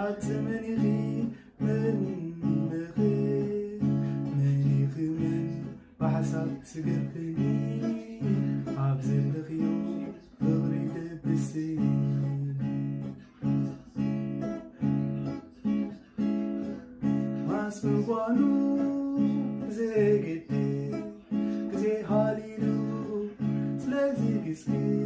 ኣቲ መን ኢኺ መን ኢኺ መን ኢኺ መን ብሓሳብ ትገርፍኒ ኣብ ዘለኽዮ ፍቕሪ ደብስኒ ማስ ምዃኑ ብዘየገድስ ግዜ ሃሊሉ ስለዚ ግስኪ